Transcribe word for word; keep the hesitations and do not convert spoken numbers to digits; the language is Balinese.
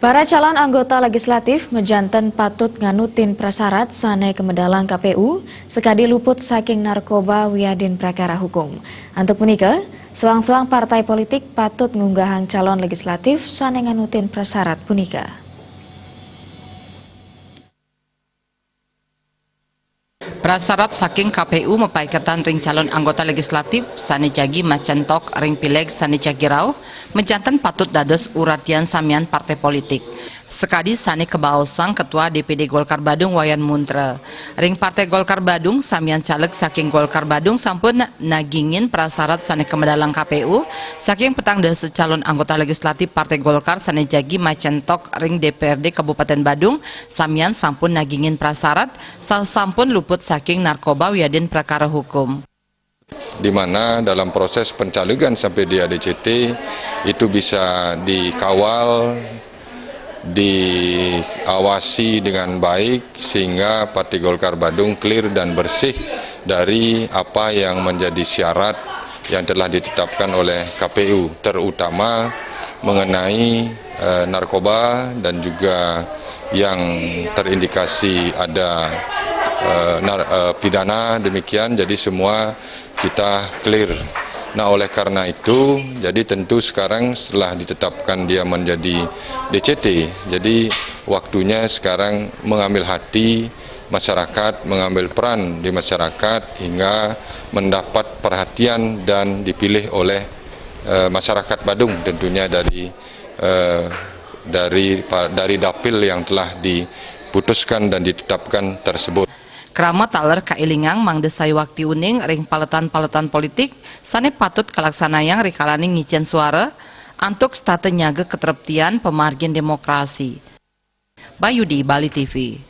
Para calon anggota legislatif majanten patut nganutin prasarat sane kamedalang K P U, sakadi luput saking narkoba wiadin prakara hukum. Antuk punika, soang-soang partai politik patut ngunggahang calon legislatif sane nganutin prasarat punika. Prasarat saking K P U mapaiketan ring calon anggota legislatif sane jagi macentok ring pileg sane jagi rauh, majanten patut dados uratian samian partai politik. Sakadi sane kabaosang Ketua D P D Golkar Badung Wayan Muntra. Ring Partai Golkar Badung, samian caleg saking Golkar Badung sampun nagingin prasarat sane kamedalang K P U, saking petang dasa calon anggota legislatif Partai Golkar sane jagi macentok ring D P R D Kabupaten Badung, samian sampun nagingin prasarat, sasampun luput saking narkoba wiadin prakara hukum. Di mana dalam proses pencalegan sampai dia D C T itu bisa dikawal, diawasi dengan baik sehingga Partai Golkar Badung clear dan bersih dari apa yang menjadi syarat yang telah ditetapkan oleh K P U, terutama mengenai eh, narkoba dan juga yang terindikasi ada eh, nar- eh, pidana demikian, jadi semua kita clear. Nah, oleh karena itu, jadi tentu sekarang setelah ditetapkan dia menjadi D C T, jadi waktunya sekarang mengambil hati masyarakat, mengambil peran di masyarakat hingga mendapat perhatian dan dipilih oleh eh, masyarakat Badung, tentunya dari eh, dari pa- dari dapil yang telah diputuskan dan ditetapkan tersebut. Krama taler kailingang mangda sayuakti uning ring paletan-paletan politik sane patut kalaksanayang rikalaning ngicen suara antuk setata nyaga katreptian pamargin demokrasi. Bayudi, Bali T V.